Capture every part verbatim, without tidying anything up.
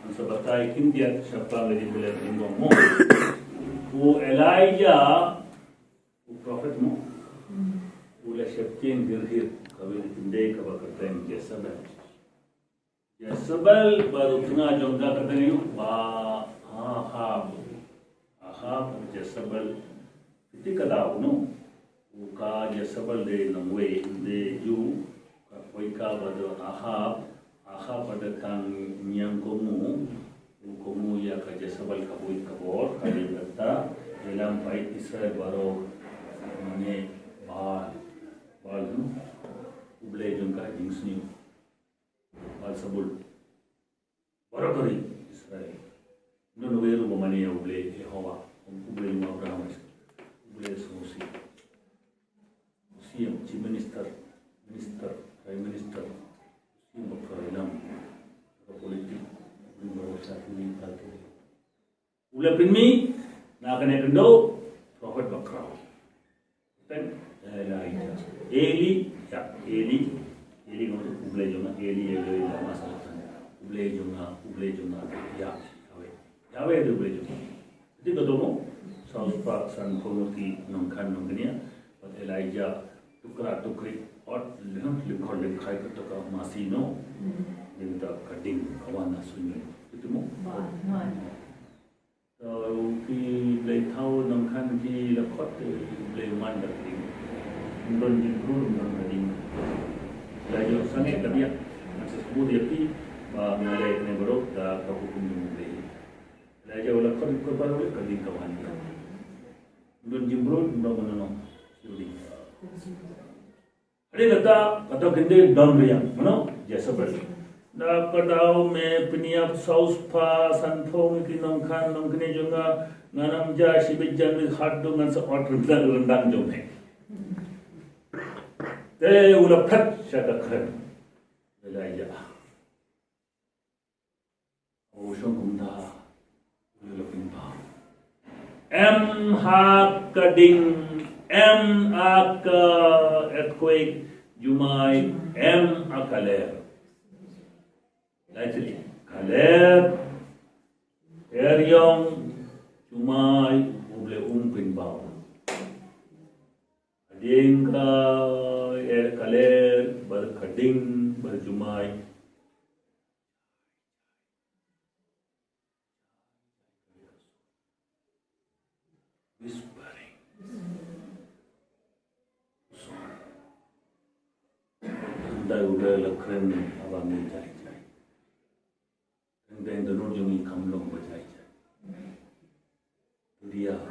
Sa batai khyndiat shaphang ka jingpynlong mo. U Elijah, u prophet mo, u la sheptieng gyrhit kawei ka kynthei kaba kyrteng Jezebel. Jezebel, ba u tnga jong ka kyrteng u Ba Ahab. Ahab, Jezebel. Kiti ka daw no. U ka Jezebel dei nongwei, dei ju, ka poi ka ba dei Ahab. Ahab ba dei tang niang komu. U komu ïa ka Jezebel ka buit ka bor, ka dei kata, ïalam peit Israel baroh, mane Baal. Baal no. U blei jong ka jingsniew. Baal Zebul. Baroh ka ri Israel. Ym don uwei ruh ba mane ïa u Blei Jehobah, u Blei jong u Abraham, u Blei jong u Moses. U Siem, Chief Minister, Minister, Prime Minister. U Siem ba ka ïalam ka politik, u Blei ba ka ïalam ka politik. U la pynmih na kane ka khyndew, prophet bakhraw. Kan, eh, la ita. Eli, ïa, Eli, Eli ngam tu, U Blei jong nga, Eli, Eli, lama sabakhtani. U Blei jong nga, U Blei jong nga, ïa, Yahweh. Yahweh tu U Blei jong nga. Jadi kata mo, saw spah sanphew ngut ki nongkhan nongknia, bad Elijah, tukra tukri, ot, lynkhot lynkhai ka tukra masi no. Dia kata ka ding, ka wan na suiñ. Kata mo. Wan, wan. Te ki blei thaw nongkhan ki la khot te blei man da ka ding. Ym don jingbrut, ym don ka ding. La jong sangeh ka biang. Ngan sa sbut ïa phi ba nga leh kane baroh da ka hukum jong U Blei. La jong la khot, khot baroh ka ding ka wan ïa. Ym don jingbrut, ym don mano mano. Shu ding. Hynrei kata, kata kynthei don riang, mano? Jezebel. Da ka daw me pynïap saw spah sanphew ngut ki nongkhan nongknia jong nga, ngan ym jia shibit jan ri haduh ngan sa ot ryndang, ryndang jong me. Te u la phet sha ka kren. Elijah. U shong kumta, u la pynpaw. Em ha ka ding, em ha ka earthquake, jumai, em ha ka ler. Lai tylli, ka ler, eriong, jumai, U Blei um pynpaw. Ka ding, ka er, ka ler, bad ka ding, bad jumai. Whispering. Dei u dei la kren haba ngi jai jai. Kren dei da nur jong ngi kam long ba jai jai. Duriaw,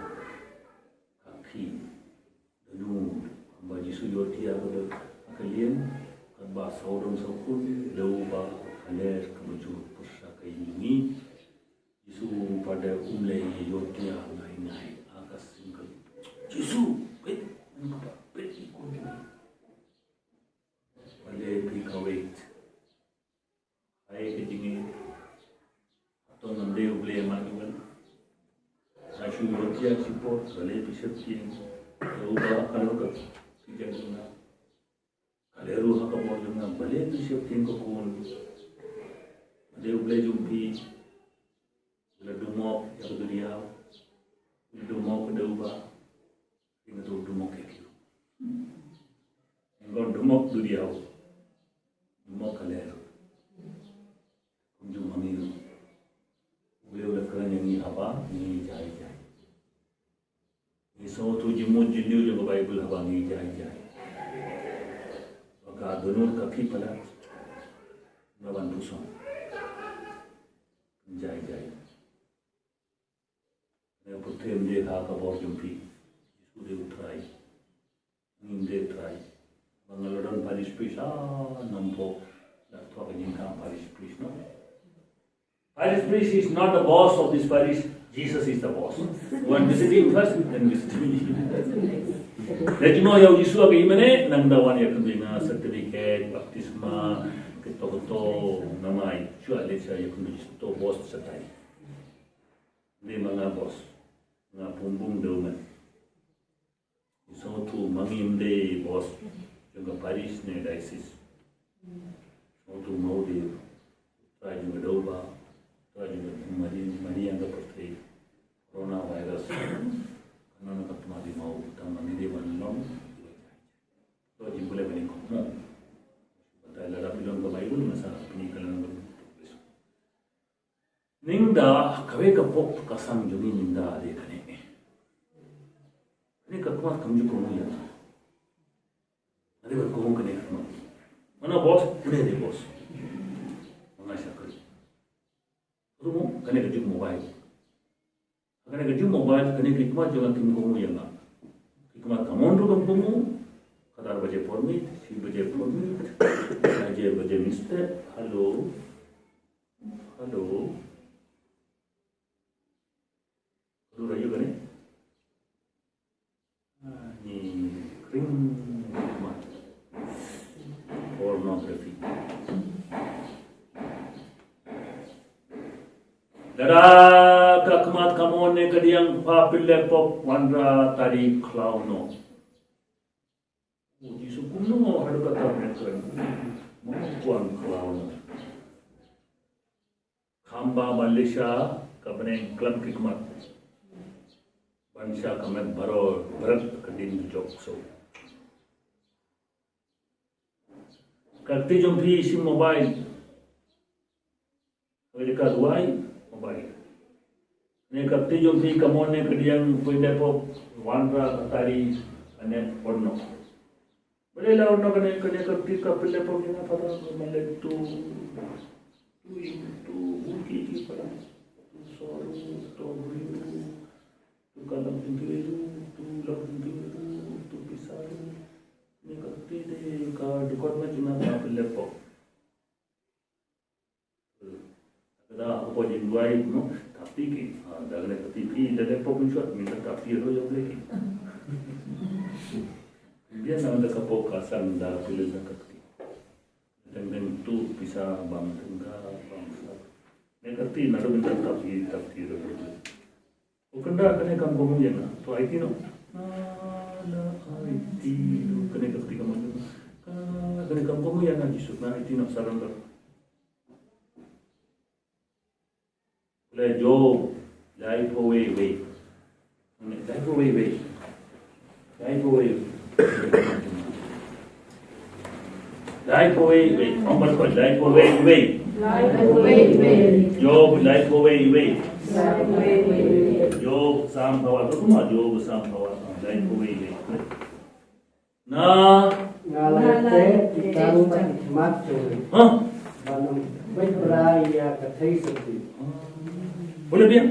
ka khih, da nur, ba Jisu ïoh tiar ka dei ka lieng, katba sawdong sawkun, da u ba ka ler ka bajur pyrsa ka ïing jong ngi. Jisu pat um leh ïoh tiar ngai ngai, ha ka singkal. Jisu, peit, peit, peit, peit, peit. Peit, peit, peit. Ai ka jingim. Hato ngam dei U Blei ma ïa wan. Sa shu ïoh tiar shipor, balei phi sheptieng. Ïa u ba ka lok ka phi jang jingim. Ka leh ruh ha ka bor jong nga, balei phi sheptieng ko khun. Balei U Blei jong phi. U la dumok ïa ka duriaw. U la dumok ka dei u ba. Ïa nga to dumok ïa ki. Ïa nga to dumok duriaw. Dumok ka ler. Kumjuh ma ngi ruh. U Blei u la kren ïa ngi haba ngi jai jai. Ngi sngewthuh jingmut jingmut jong ka Baibl haba ngi jai jai. Ba ka dohnud ka khih palat. Ba ban puson. Jai jai. Nga pyrthei ym dei ha ka bor jong phi. Jisu dei u Trai. Ngim dei Trai. Ba nga la don parish priest, ah, nongpop. La thoh ka jingkhang parish priest, no? Parish priest is not the boss of this parish. Jesus is the boss. Go and visit him first, then visit me. Leit jngoh ïa u Jisu ha ka ïing mane, nang da wan ïakynduh ïa nga, certificate, baptisma, kito kito, namar shuwa leit sha ïakynduh Jisu, to boss shatai. Dei ma nga boss. Nga pynbun dewmen. Sngewthuh ma ngim dei boss jong ka parish ne diocese. Sngewthuh ma u dei Trai jong ka dewbah, Trai Tang ma ngi dei ban long. To jingkylli ba nyngkong mo. Bad lada phi don ka Baibl, nga sa pyni ka lynnong. Ningda kawei ka pop ka sang jong ngi ningda dei kane. Kane ka khmat kam ju kohnguh ïa nga. Nga dei ban kohnguh kane ka khmat. Mano boss? Une dei boss. Nga shakri. Ruh mo, kane ka juk mobile. Kane ka juk mobile, kane ki khmat jong nga kim kohnguh ïa nga. Ki khmat ka mon ruh kam kohnguh. Ka ar baje por miet, shi baje por miet, baje baje miet. Hello. Hello. Hello, are you gonna? Ni kring khmat. Pornography. Lada ka khmat ka mon ne ka diang, pha pynleh pop, wanrah tari khlaw noh. U Jisu kumno haduh katta ne kren. Mo kwah khlaw noh. Kham bha ban leh sha ka bneng khlem ki khmat. Ban sha ka met baroh bret ka ding jong u soh. Ka kti jong phi shim mobile. Ka duwai mobile. Ne ka kti jong phi ka mon ne ka diang, pynleh pop, wanrah ka tari, kane porno. Balei la porno? Kane, kane ka kti ka pynleh pop ïa nga, Father, ka mlien tu, tu ïing tu, u ki ki Father. Tu sor, tu briew, tu ka lam pintu, tu lam pintu, tu pisa. Ne ka kti de ka dukot ma jingna ka pynleh pop. Ka da ka poi jingduwai, no, tapi ki, ah, da kane ka T V, da dei pop in short, mynta tapi ruh ïa u Blei ki. Biang na da ka pop ka sang da pile da ka T V. Deng deng tu pisa bang tengka bang sa. Ne ka T V na ruh mynta tapi, tapi ruh. U kynda kane kam kohnguh ïa nga. To aiti noh. Nga la aiti noh. Kane ka kti ka mon jong nga. Ka, kane kam kohnguh ïa nga Jisu. Nga aiti noh, surrender. Pule Job laiphew wei wei. Laiphew wei wei. Laiphew wei wei. Laiphew wei wei. Ong bad ko, laiphew wei wei. Laiphew wei wei. Job laiphew wei wei. Laiphew wei wei. Job samphaw ar, to kumno Job samphaw ar, laiphew wei wei. Na. Nga la ïateh jutang bad ki khmat jong nga. Hah? Ban ym peit brai ïa ka theisotti. Pule biang.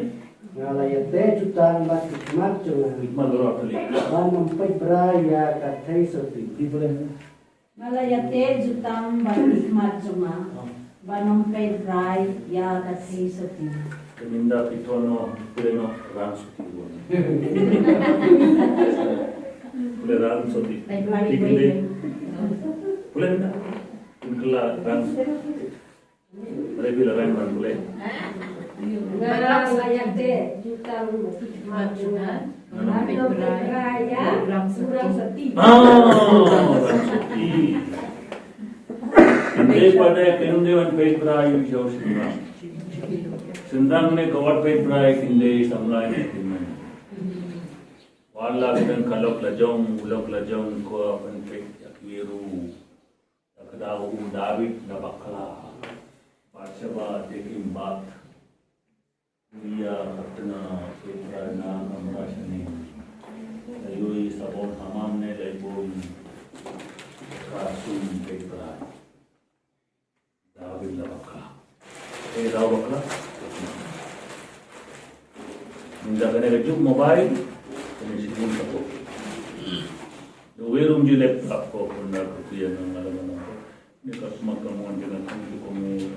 Nga la ïateh jutang bad ki khmat jong nga. Khmat jong nga pule. Ban ym peit brai ïa ka theisotti. Pule. Nga la ïateh jutang bad ki khmat jong nga. Ban ym peit brai ïa ka theisotti. Te mynta phi thon noh, pule noh rangsotti ruh. Pule rangsotti. Phi kyndit. Pule mynta. Phi kylla rangsotti. Pule phi la rang ban pule. Nga la ïateh jutang bad ki khmat jong nga. Ban ym peit brai ïa u rangsotti. Ah, rangsotti. Ym dei pat de, ym dei ban peit brai ïa u shynrang. Shynrang ne ka wat peit brai, ym dei samla ne ym dei. Wat la ka don ka lok lajong, u lok lajong, ko ban peit ïa ki ruh. Ïa ka daw u David la bakla. Bathsheba, dei kim bat. Uriah ka khynnah, Bathsheba na kamra shane. La ïohi sabon Haman ne la ïohi ka sum Bathsheba. David la bakla. Eh, daw bakla. Mynta kane ka juk mobile, kane shi kum ka pop. Uwei ruh um ju leh pop ko, kane ka pop ïa nga, nga la mano. Kane ka sma ka mon jong nga kam ju kohnguh.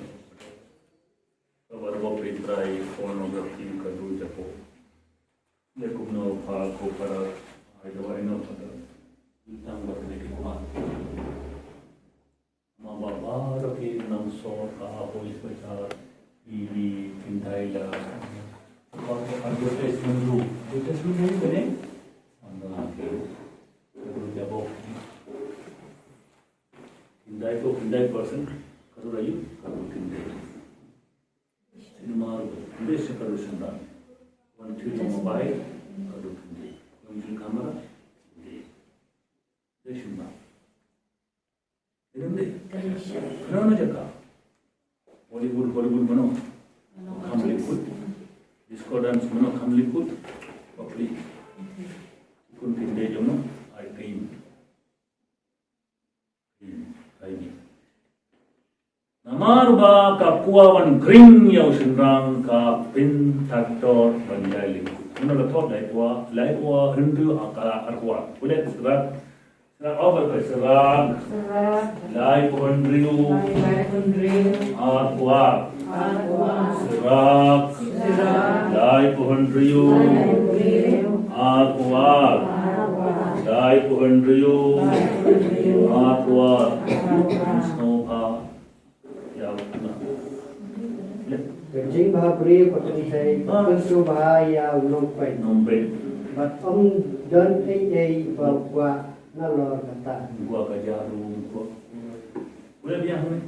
Ka bar ba peit brai pornography ka dei ja pop. Leh kumno pha ko para, ai dawai noh pha da. Tang ba kane ki khmat. Ma ba baroh ki nongsoh ka hapoi sbechar, T V, khyndai la. Ba ko advertisement ruh. Advertisement ruh kane? Samla ki. Ruh jabok. Khyndai ko, khyndai percent. Ka ruh la ïoh, ka ruh khyndai. Cinema ruh, bes ka ruh sendang. Wan thir mobile, ka ruh khyndai. Wan thir camera, Kano na jaka. Bollywood, Hollywood mano. Kam likut. Disco dance mano kam likut. Bapli. Kun pinde jono. Ai kain. Kain. Namar ba ka kwah ban kring ïa u shynrang ka pynthador ban ïai lyngkut. Mano la thot lai kwah, lai kwah hynriew ar kwah. Pule srat. Sra-, oh, ba, ba, sra-, Sra-, laiphew hynriew. Laiphew hynriew. Ar kwah. Ar kwah. Sra-, Sra-, laiphew hynriew. Laiphew hynriew. Ar kwah. Ar kwah. Laiphew hynriew. Laiphew hynriew. Ar kwah. Ar kwah. Sngewbha. Ïa, na. Ka jingbha briew ka kynthei, ah, ka pynsngewbha ïa u nongpeit. Nongpeit. Bad ym don ei ei ba u kwah nalor kata. U kwah ka jarum, u kwah. Boleh biang ni.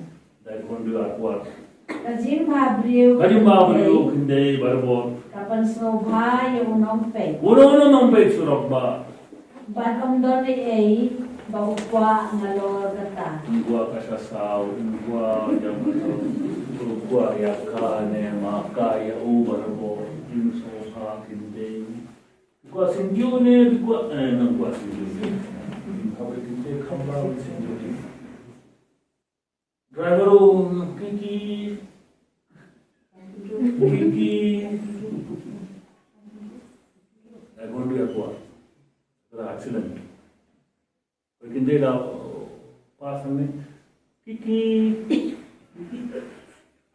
Dai kon dua kwah. Ka jingbha briew. Ka jingbha briew kynthei barabor. Ka pynsngewbha ïa u nongpeit. U nong, u nongpeit surok ba. Bad ym don ei ei ba u kwah nalor kata. Ym kwah ka sasaw, ym kwah ïa u, ym kwah ïa ka ne ma ka ïa u barabor, ym sngewbha kynthei. Ym kwah singju ne, ym kwah, eh, ym kwah singju ne. Ym kwah kynthei kham ba singju ne. Driver u kiki. Kiki. Driver u kiki. Kata accident. Kynthei da pass hangne. Kiki.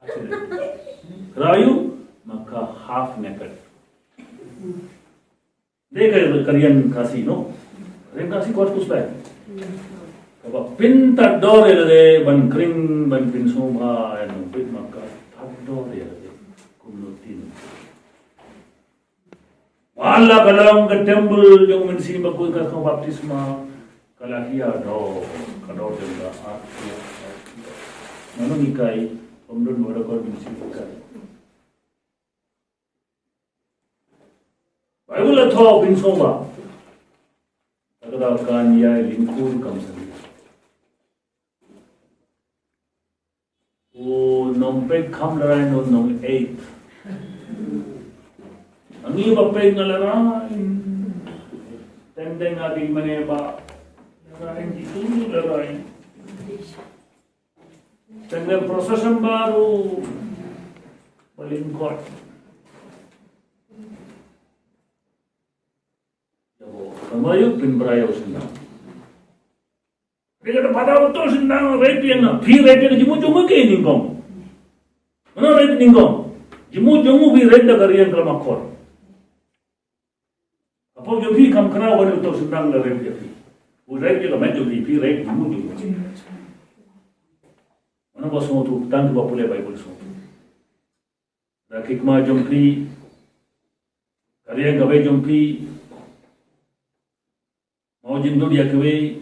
Accident. Rayu maka half naked. Dei ka, ka rian Khasi, no? Rian Khasi kwah kus bai. Kaba pynthador ïa lade ban kring ban pynsngewbha ïa u nongpeit, ma ka thador ïa lade. Kumno tin. Wat la ka long ka temple jong u Mynsiem Bakhuid, ka kong baptisma, ka la hiar dor, ka dor jong ka ar hiar, ar hiar. Mano ngi kai, pom don wada ka Mynsiem Bakhuid. Baibl la thoh pynsngewbha. Ka daw kan ïai lyngkhuh kam sani. U nongpeit kham lehrain u nongpeit. Ngi ba peit nga lehrain. Teng teng nga dei mane ba lehrain, itu lehrain. Teng teng procession baru ba lyngkot. Ïa bo, ka mayu pynbrai ïa u shynrang. Ri kata pada uto shynrang ret ïa nga, phi ret ïa nga, jingmut jong u ke nyngkong. Mano ret nyngkong? Jingmut jong u phi ret da ka rian ka lama khor. Hapoh jong phi kam khraw ban uto shynrang la ret ïa phi. U ret ïa ka met jong phi, phi ret jingmut jong u. Mano ba sngewthuh, tang ba pule Baibl sngewthuh. Da ki kma jong phi, ka rian kawei jong phi, Mawjyntud ïa kiwei,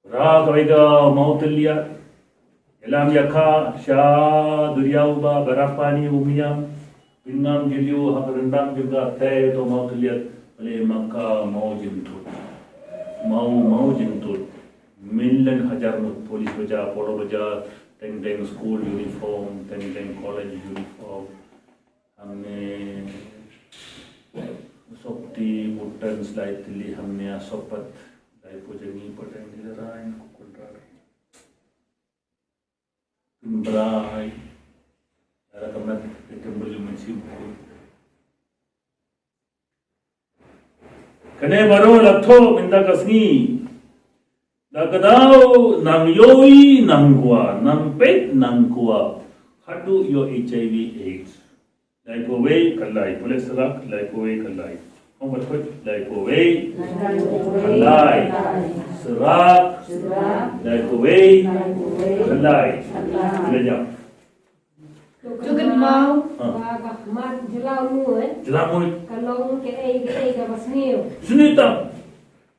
Ra kawei ka Mawtylliat, ïalam ïa ka sha duriaw ba Barapani Umiam, pynngam jylliew ha ka ryndang jong ka thei to Mawtylliat, pale ma ka Mawjyntud. Maw, Mawjyntud. Minlen hajar ngut police baja, polo baja, teng teng school uniform, teng teng college uniform. Hangne sopti butan slai tili hangne a sopat dai pojani pateng ni rai ku kunra. Kunrai. Ara kamat kembali mensiu. Kane baroh la thoh mynta ka sngi. Da ka daw nang ïohi nang kwah, nang peit nang kwah. Haduh ïoh H I V AIDS. Laiphew wei ka lai, pule Srak, laiphew wei ka lai. Hong ba thot, laiphew wei ka lai. Srak, laiphew wei ka lai. Pule jam. To kynmaw ba ka khmat jylla umut, eh? Jylla umut. Ka long kaei kaei kaba sniew. Sniew tam.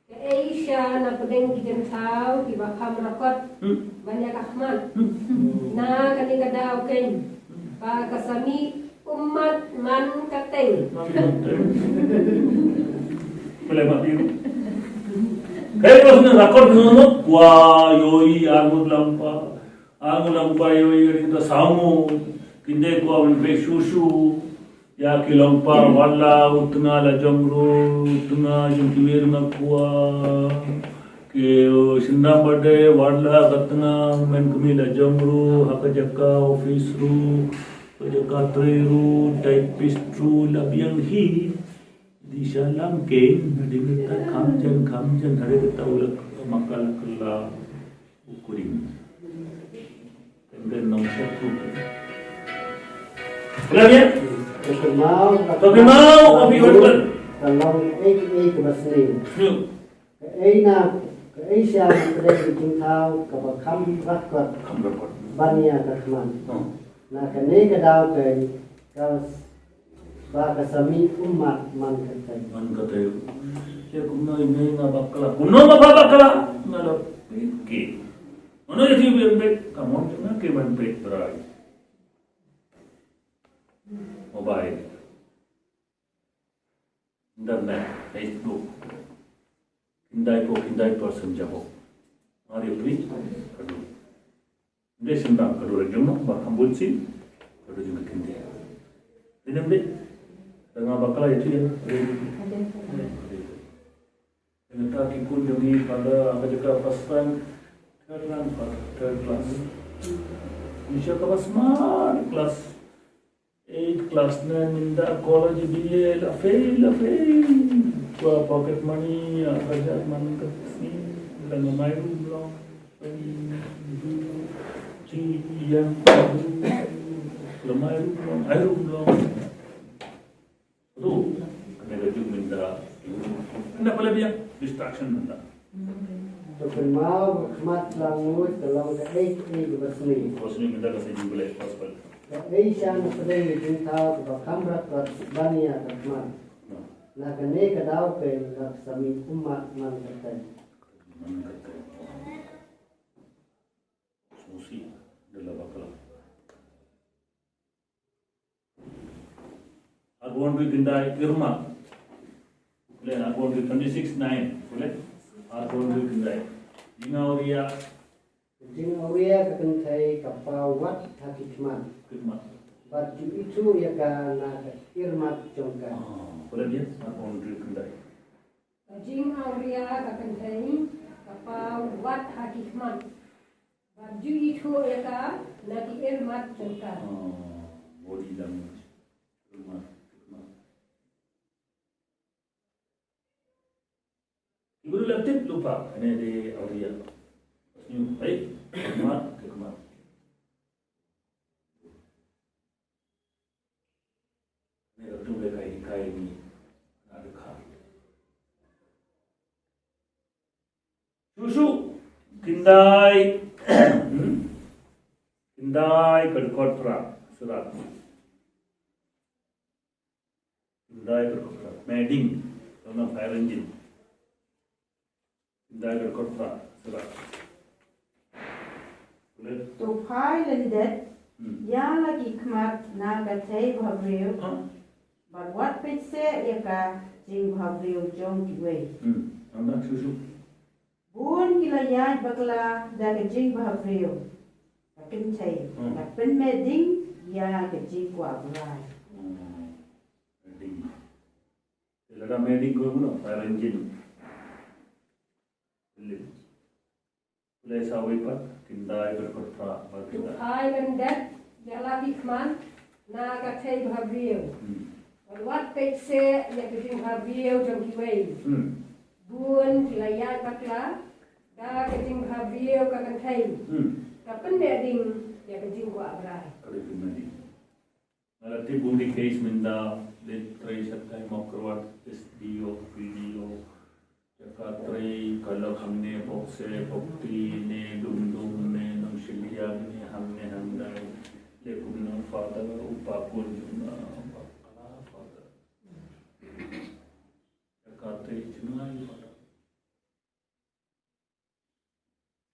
Kaei sha na pdeng ki jynthaw kiba kham rakot ban ïa ka khmat. Na kane ka daw kein ba ka sani ummat man ka teng. Pule ma tiu. Hei, bas ne rakot nonok kwa yoi angut lampa. Angut lampa yoi ring ta sangu. Kinde kwa men pe susu. Ya ki longpa wala utnga la jongru, utnga jong ki wir nga kwa. Ki sindang bade wala katnga men kumi la jongru, haka jaka office ru, haka jaka trei ru, typist ru, la biang hi. Di shalam king, di mita kamjan, kamjan, hari kita ulak makal kala ukuring. Tenggen nong satu. Ulang ya? Kemau. Tapi mau, tapi mau. Ka long ei ei ka basni. Ka ei na, ka ei sha na pdeng jingthaw, ka ba kham rakot. Kham rakot. Ban ïa ka khmat. Na kane ka daw ka, ka Ba ka sami ummat man ka tei. Man ka tei. Ke kumno ine nga bakla. Kumno ma ba bakla. Nga la pit ke. Ono ya ti ben bet. Kamon nga ke man pit berai. Mobile. Internet. Facebook. Kindai ko kindai person jabo. Mari pit. Aduh. Nde sembang ka dura jong ba kambut si ka dura jong ka kynde. Inem de da nga bakla itu ya. Ene ta ki kun jong i pada apa juga pas time third rank pada third class. Nisha ka smart class. Eight class ne mynta college B A la fail la fail. Kwa pocket money ya ka jat man ka sni la ngamai rum long. Chi yang la mai rum long ai rum long. Tu kena ka jung mynta. Anda pala biang distraction mynta. To kynmaw ba khmat lang ngut ka long ka ei ei ba sni. Ba sni mynta ka sni jubile gospel. Ka ei sha na pdeng ni jingthaw ka ba kham rakot ban ïa ka khmat. Na kane ka daw pyn ka sami ummat man ka tei. Man ka tei. Susi de la bakla. Arphew one Kyndai Irma. Kule arphew one twenty-six nine. Kule arphew one Kyndai. Jingawria. Jingawria ka kynthei ka paw wat ha ki khmat. Khmat. Bad ju ithuh ïa ka na ka irmat jong ka. Ah, kule dia arphew one Kyndai. Jingawria ka kynthei ka paw wat ha ki khmat. Bad ju ithuh ïa ka na ki irmat jong ka. Ah, body language. Irmat, irmat. Ki briew la tip lypa, kane de awria. Sngewbha, irmat, irmat. Ne ka tu le kai kai ni na de kai. Shu shu. Kyndai. Hmm? Kyndai ka dkhot phra. Surat. Kyndai ka dkhot phra. Mading. Tang na fire engine. Kyndai ka dkhot phra. Surat. Kule. To phai lyndet. Hmm. Ïa la ki khmat na ka thei bhabriew. Ha? Bad wat peit seh ïa ka jingbhabriew jong kiwei. Hmm. Nang dak shu shu. Bun ki la ïaid bakla da ka jingbhabriew ka kynthei. Hmm. Ka pynmeh ding ïa ka jingkwah brai. Hmm. Ding. Lada mading ko mano, fire engine. Lip. Kule sa wei pat, Kyndai ka dkhot phra, ba Kyndai. To phai lyndet ïa la ki khmat na ka thei bhabriew. Hmm. Bad wat peit seh ïa ka jingbhabriew jong kiwei. Hmm. Bun ki la ïaid bakla da ka jingbhabriew ka kynthei. Hmm. Ka pynmeh ding ïa ka jingkwah brai. Ka dei pynmeh ding. Nga la tip bun ki case mynta, leit trei shatai Mawkyrwat, S D O, P D O. Jaka trei ka lok hangne, Pokse, Pokti ne, Dumdum ne, Nongshiliang ne, hangne, handai. Leit kum nong father, u pa kun jong nga, u pa kala father. Jaka trei jngai father.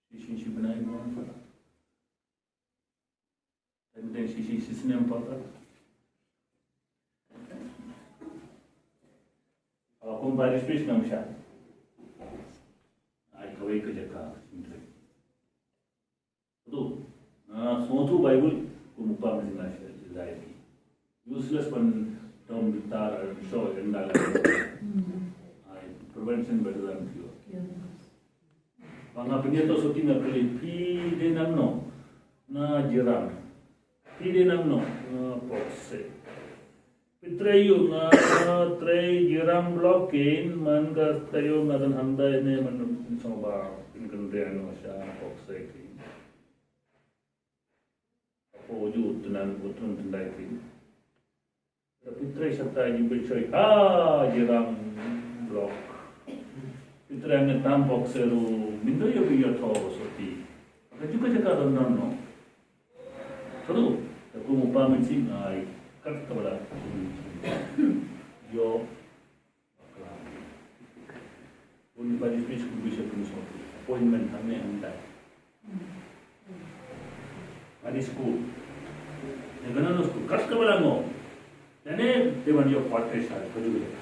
Shi shi shi bnai mo father. Teng teng shi shi shi snem pata. Ala kum baris pis ngam sha. Ka jaka, sngewthuh. Tu, ah, sngewthuh Bible, kum u pa ma jingla sha, sha ki. Useless ban dom bitar, ah, show, enda la. Ai, prevention better than cure. Ba nga pynïatoh sotti nga kylli, phi dei nangno? Na Jirang. Phi dei nangno? Na Pokse. Phi trei ïa u? Nga trei Jirang block kein, man ka taïew nga don hangdai ne man sngewbha phin kynriah noh sha Pokse kein. Hapoh u ju u tnat u tnat tyndai kein. Phi trei shatai ju pynshoi ha Jirang block. Phi trei ne tam Pokse ruh, mynta ïa phi ïathoh sotti. Ka ju ka jaka don nangno. Satu, aku mau pamit sih, ai, kat kepala. Yo, bakla. Pun di padi speech ku bisa pun satu. Appointment kami hantar. Padi school. Yang kena no school, kat kepala mo. Jadi, dia mana yo kuat kesal, kau juga.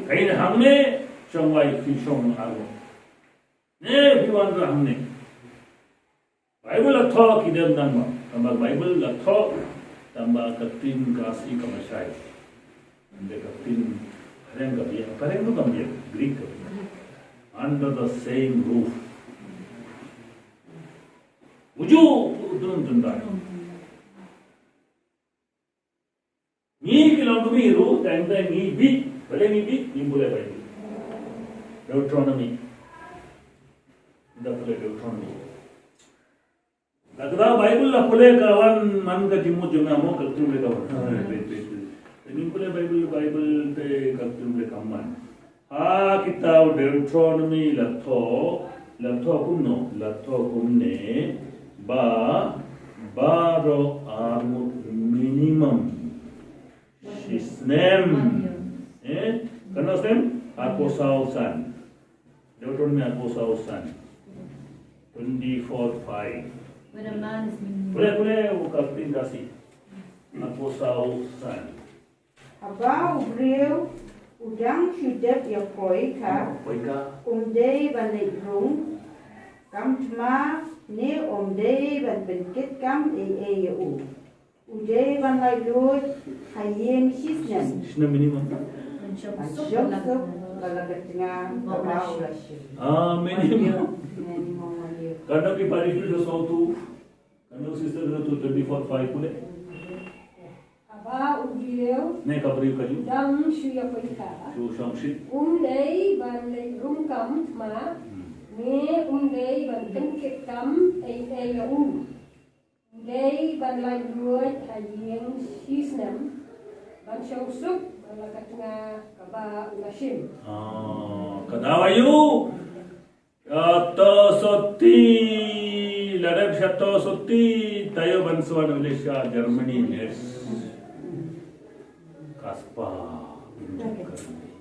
Kain hamne, shong wai, fi shong armo. Ne, fi wan ra hamne. Bible la thoh ki dem nangma. Tangba Bible la thoh, tangba ka ktien Khasi kam shai. Ynda ka ktien phareng ka biang, phareng ruh kam biang, Greek ka biang. Under the same roof. Uju, udun dun dai. Ngi ki longkmie ruh, tang tang ngi bit, balei ngi bit, ngim pule Bible. Deuteronomy. Ynda pule Deuteronomy. La ka Bible la pule ka wan man ka jingmut jong nga mo ka ktien Blei ka wan. Ngim pule Bible, Bible te ka ktien Blei kam man. Ha kitab Deuteronomy la thoh, la thoh kumno, la thoh kumne, ba, baroh arngut minimum. Shisnem. Eh? Katno snem? Arphew saw san. Deuteronomy arphew saw san. Twenty-four five. When a man is minimum. Pule, pule, u ka ktien Khasi. Arphew saw san. Haba u briew u dang shu dep ïa poi ka, poi ka, um dei ban leit rung kam thma ne um dei ban pynkit kam ei ei ïa u. U dei ban lait luid ha ïing shisnem. Shisnem minimum. Ban shong suk ba la ka tnga kaba u la shim. Ah, minimum. Minimum. Katno ki pari phi da sawtu. Katno sister da tu twenty-four five pule. Haba u briew. Ne ka briew ka ju. Dang shu ïa poi ka. Shu shong shi. Um dei ban leit rung kam thma. Hmm. Ne um dei ban pynkit kam ei ei ïa u. Um dei ban lait luid ha ïing shisnem. Ban shong suk ba la ka tnga kaba u la shim. Ah, ka daw aïu. Shato sotti, la dep shato sotti, taïew ban sa wan Malaysia, Germany, Nice. Kaspa, Hindu Karbi.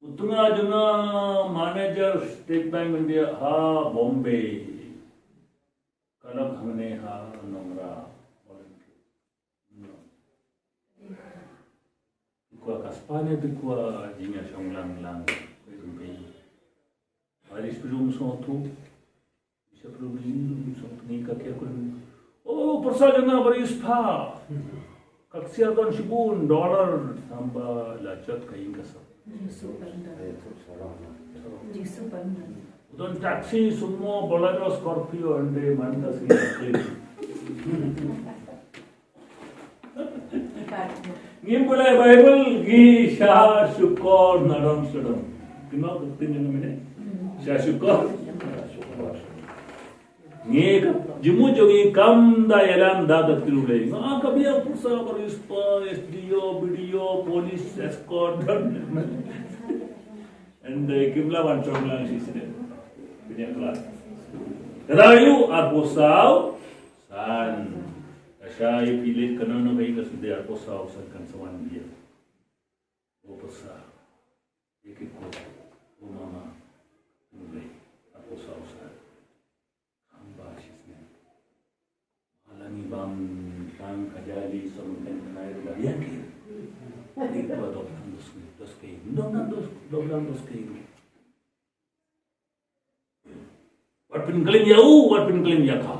U tnga jong nga manager State Bank India ha Bombay. Ka long hangne ha Nongra, volunteer. Phi kwah ka spah ne phi kwah jingïashong lang lang, kwah ruh phi. Baris phi rung sngewthuh. Bishop rung sngewthuh, ngi ka kiar kun. Oh, pyrsa jong nga baris pha. Ka ksiar don shibun dollar, tangba la jot ka ïing ka sap. Jisu pyrda. Jisu pyrda. Don taxi, sumo, Bolero, Scorpio, ynde man ka sngi. Ngim pule Bible, ngi sha shukor nadong sodong. Kino ka ktien jong nga mynne? Sha shukor. Ngi ka jingmut jong ngi kam da ïalam da ka ktien Blei. Nga ka biang pyrsa baris pha, S D O, B D O, police, escort. Ynde kim lah ban shong lang shisnem. Pynïakhlad. Ka daw aïu, arphew saw san. Ka shai phi leit kano kano ka ïing ka sdang arphew saw san kan sa wan biang. O pyrsa. Ïa ki khun. O mama. Phi leit arphew saw san. Kham ba shisnem. Hala ngi bam tang ka jali song kan khnai ruh da biang ki. Ngi kwah dok tang dos ki, dos ki. Dok tang dos, dok tang dos ki. Pynklim ïa u, wat pynklim ïa ka.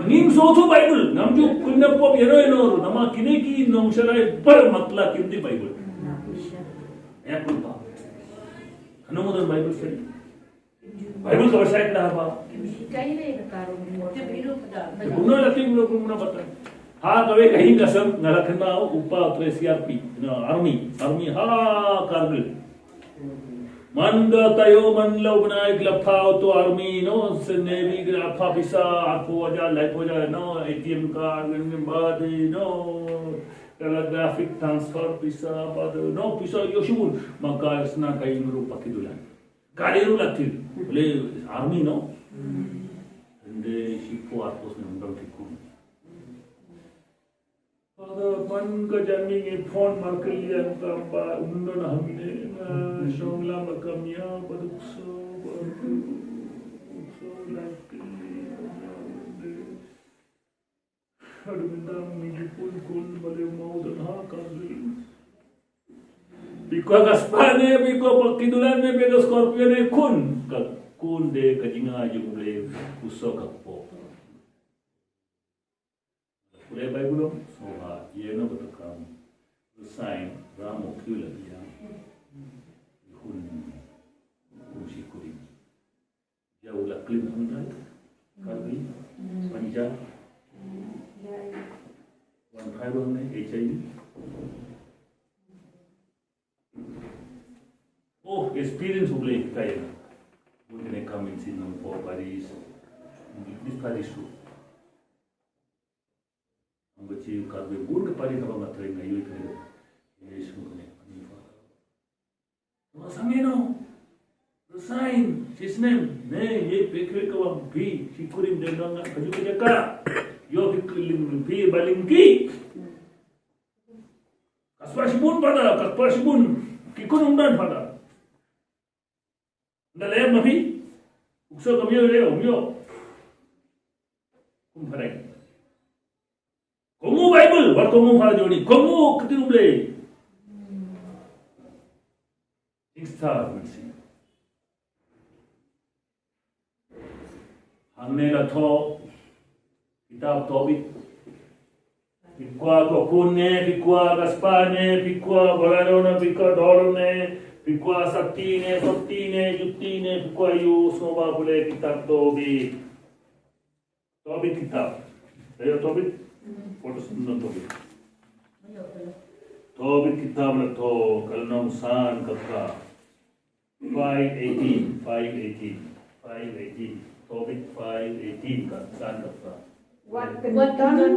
Ngim sngewthuh Baibl, ngam ju kynda pop ïano ïano ruh, namar kine ki nongshakri baroh matlah kim tip Baibl. Ïa kumta. Hano mo don Baibl study. Baibl ka website na ba. Kumno la tim lo kumno bata. Ha kawei ka ïing ka sem nga la kynmaw u pa u trei C R P, no, army, army ha Kargil. Man ka taïew man la u bnai ki la phah u to army, no, sha navy ki la phah pisa arphew hajar, laiphew hajar, no, A T M card, no, ba dei, no, telegraphic transfer pisa, ba dei, no, pisa ïoh shibun. Ma ka sna ka ïing ruh paki dulan. Ka dei ruh la tim. Bale army, no. Hynrei shiphew arphew snem ym don ki khun. Pada pan ka janmiet ngi phone markylliang tam ba ym don hangne, nga shong lang ba kam ïa ba dukso ba dukso lang ki. Aduh, mynta ngi ju pun kun bale mau don ha ka ri. Phi kwah ka spah ne, phi kwah paki dulan ne, phi kwah ka Scorpio ne, khun. Ka khun de ka jingai jong U Blei, u soh ka kpoh. Pule Baibl, sngewbha ïa no ba ta kam. Resign, Ram u kiew la biang. Hun, hun shi kurim. Ïa u la klim hangtai. Karbi, Punjab. Wan phai wan ne, H I V. Oh, experience U Blei ka ïa. Bun kane kam in sin nong po Paris. This Paris tu. Ang ba chi ka be bun ka Paris ka ba nga train nga yui kane. Yes, kane. Kane fa. Ma sangeno. Resign, shisnem. Ne, ye pekre ka wang pi, shi kurim de nong ka ju ka jaka. Yo pi kulim pi baling ki. Ka spah shibun pada, ka spah shibun. Ki khun ym don pada. Nda lem ma phi. U kso ka myo lem, myo. Kum phareng. Komu Baibl, wat komu phara joni. Komu kti U Blei. Ing star, mercy. Hangne la thoh kitab Tobit. Phi kwah ka khun ne, phi kwah ka spah ne, phi kwah ka lado ne, phi kwah dor ne, phi kwah sati ne, sati ne, juti ne, phi kwah ïa u, sngewbha pule kitab Tobit. Tobit kitab. Ayo Tobit. Foto sendon Tobit. Tobit kitab la thoh ka lynnong san ka phra. Five eighteen, five eighteen, five eighteen. Tobit five eighteen ka san ka phra. Wat kynton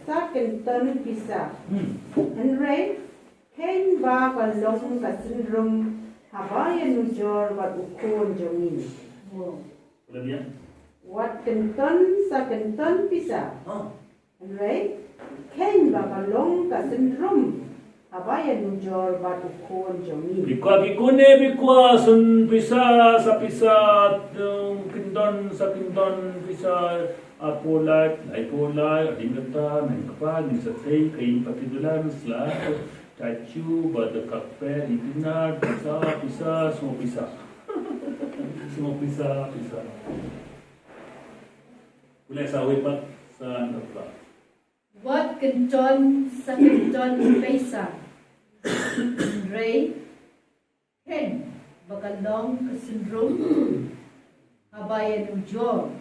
sa kynton pisa. Hmm. Hynrei kheiñ ba ka long ka synrum haba ïanujor bad u khun jong ngi. Wow. Pule biang. Wat kynton sa kynton pisa. Ah. Hynrei kheiñ ba ka long ka synrum haba ïanujor bad u khun jong ngi. Phi kwah ki khun ne phi kwah sun pisa sa pisa, um, kynton sa kynton pisa, arphew lai, laiphew lai, hadien kata, nang kpa, ngi sa tei, ka ïing pati dulan, sla, tachu, bad ka kper, itina, pisa, pisa, semua pisa. Semua pisa, pisa. Pule sa wei pat, san ka phra. Wat kynton sa kynton pisa. Hynrei kheiñ ba ka long ka synrum haba ïanujor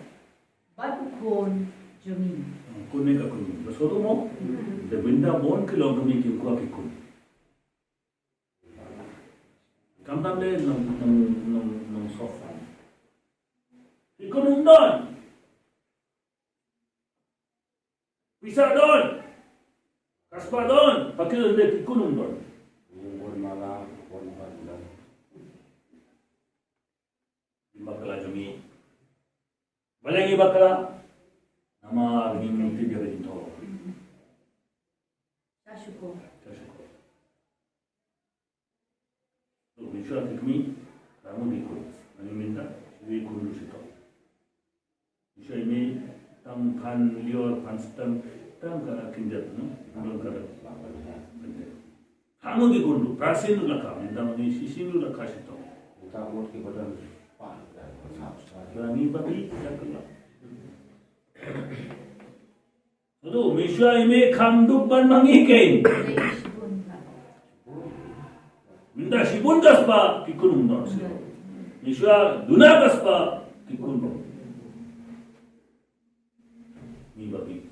bad u khun jong ngi. Khun ne ka khun. Ba sot mo. Te bynta bun ki longkmie kim kwah ki khun. Khamtam de nong, nong, nong, nongsoh. Ki khun ym don. Pisa don. Ka spah don. Paki don de ki khun ym don. Ym don mala, ym don mala. Bakla jong ngi. Balei ngi bakla? Namar ngim tip ïa ka jingthoh. Sha shukor. Sha shukor. Ngi shu ïa ki kmie, ka mut ki khun. Ngi mynta, ngi khun ruh shu toh. Ngi shu ïa ki tang phan lior, phan stang, Tang ka la kindep, no? Tang ka la. Hango di kundu, prasin la ka, minta mani sisin la ka sito. Berani babi, ya kena. Aduh, Mishwa ime kham duk ban mangi kein. Minta shibun ka spah ki kunum ba. Mishwa duna ka spah ki kunum. Ni babi.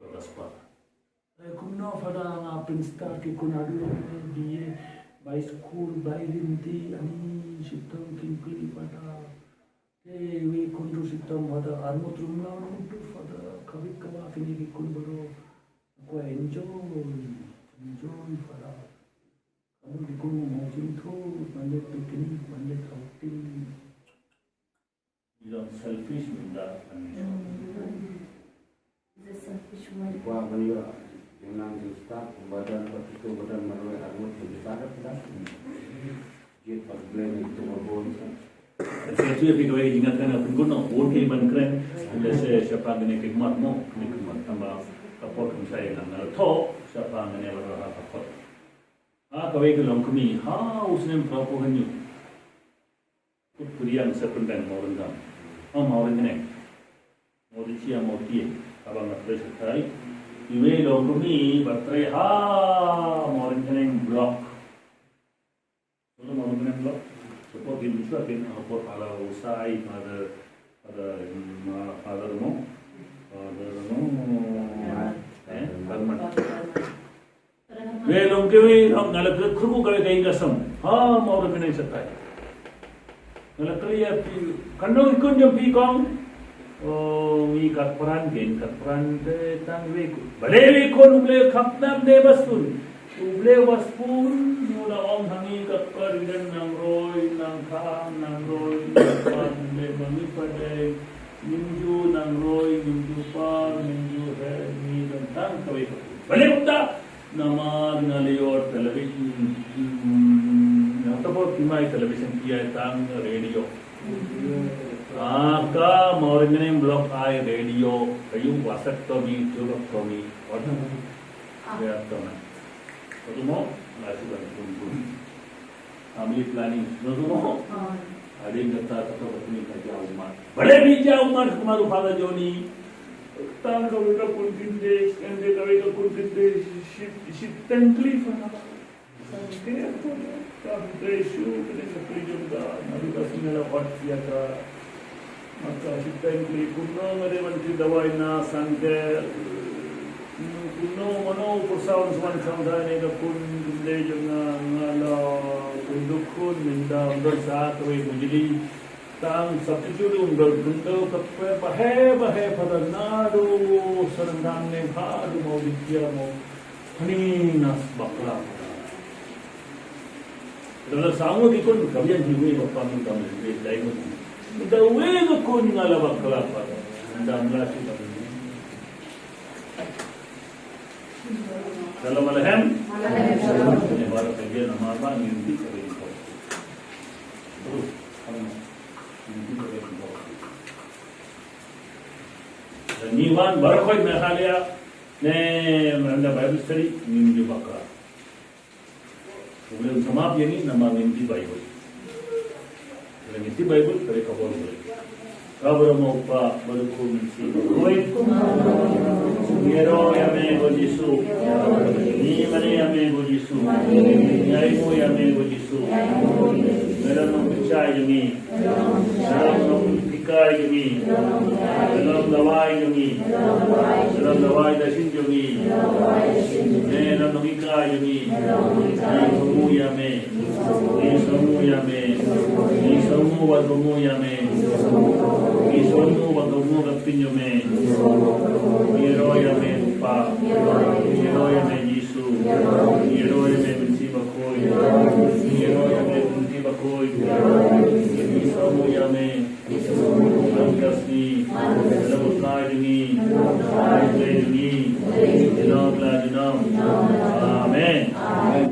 Ka spah. Ai kumno Father nga pynstart ki kun haduh ne B A, bai skul, bai lynti, ani shitom kin kli Father. Te wei kun ruh shitom Father, arngut ruh mlaw arngut ruh Father, kawei kawei kine ki kun baroh. Ko enjoy, enjoy Father. Kamu di kun mo jingthoh, ban leit picnic, ban leit outing. Bilang selfish minta. It's a selfish way. Wa ban ïoh jingstad, badan, ba kito badan marwei arngut jingstad dah. Jit pat blame itu babon. Sa tu ya phi kawei jingat kan, phi kun no bun ki ban kren. Lehse shapa ngane khidmat mo, ngane khidmat tamba ka por kam sa ïa nga la thoh, shapa ngane ba la ha ka por. Ha kawei ka longkmie, ha u snem phra phew hynñiew. Kut Puriang Sependang Mawryngkneng. Oh, Mawryngkneng. Mawdichia Mawtieng. Haba nga trei shatai. Iwei longkmie ba trei ha Mawryngkneng block. Solo Mawryngkneng block. Support din Mishwa kin, uh, support ala usai Father, Father, mm, Father mo. Father mo. Eh, Father Mat. Wei long kawei, long nga la klet khrubu kawei ka ing ka sem. Ha, Mawryngkneng shatai. Nga la klet ïa phi, kan long i khun jong phi kong. Oh, ngi kat pran ken, kat pran te tang wei khun. Balei wei khun u Blei khap nam de ba sbun. U Blei ba sbun, u la ong ha ngi kat pran ken nang roi, nang khang, nang roi, nang pan, de ma ngi pa de. Ngim ju nang roi, ngim ju par, ngim ju her, ngi don tang kawei ka. Balei kumta? Namar nga la ïoh television, hmm, nga tapo ki mai television ki ai tang radio. Ah, ka Mawryngkneng block ai radio, ka ïoh vasectomy, tubectomy. What? Ah. Ya, tama. Katu mo, la shu ban pun pun. Family planning, no, no, no. Ah. Adin kata, kata, kata ni ka jauh mat. Bale ni jauh mat, kumar Father Johnny. Tang kawei ka kun kynde, kynde kawei ka kun kynde, shi, shi tengkli fana. Sangke aku, ka kynde shu, kynde ka kynde jong ka, nalu ka singa la hot ya ka. Maka shi tengkli kumno nga dei ban kli dawai na sangke. Kumno mano pursaw swan sangke ne ka kun kynde jong nga, nga la kun dukun minda undor sa kawei mujli. Tang substitute undor kun do ka pe bahe bahe pada nadu sarendang ne hadu mau dikia mau. Ani nas bakla. Dalam sangu di kun kamian hiwi bapa min kami hiwi dai mun. Da we ga kun ngala bakla pada. Anda mula si kami. Shalom aleichem. Aleichem shalom. Ini baru kerja nama apa, ngimpi kawin kau. Terus, kamu ngimpi kawin kau. Dan ni wan baru kau Meghalaya. Ne, anda Bible study, ngim ju bakla. Problem sama ïa ngi namar ngim tip Bible. Lada ngi tip Bible, ka dei ka bor Bible. Ka ba don ma u Kpa, bad u Khun, Mynsiem Bakhuid. Ngi ïaroh ïa me ko Jisu. Ngi mane ïa me ko Jisu. Ngi ainguh ïa me ko Jisu. Me long nongpynshai jong ngi. Me long nonghikai jong ngi. Me long dawai jong ngi. Me long dawai dashin jong ngi. Me long nonghikai jong ngi. Ngi sngewnguh ïa me. Ngi sngewnguh ïa me. Ngi sngewnguh bad kohnguh ïa me. Ngi sngewnguh bad kohnguh ka ktien jong me. Ngi ïaroh ïa me Kpa. Ngi ïaroh ïa me Jisu. Ngi ïaroh ïa me Mynsiem Bakhuid. Ngi ïaroh ïa me Mynsiem Bakhuid.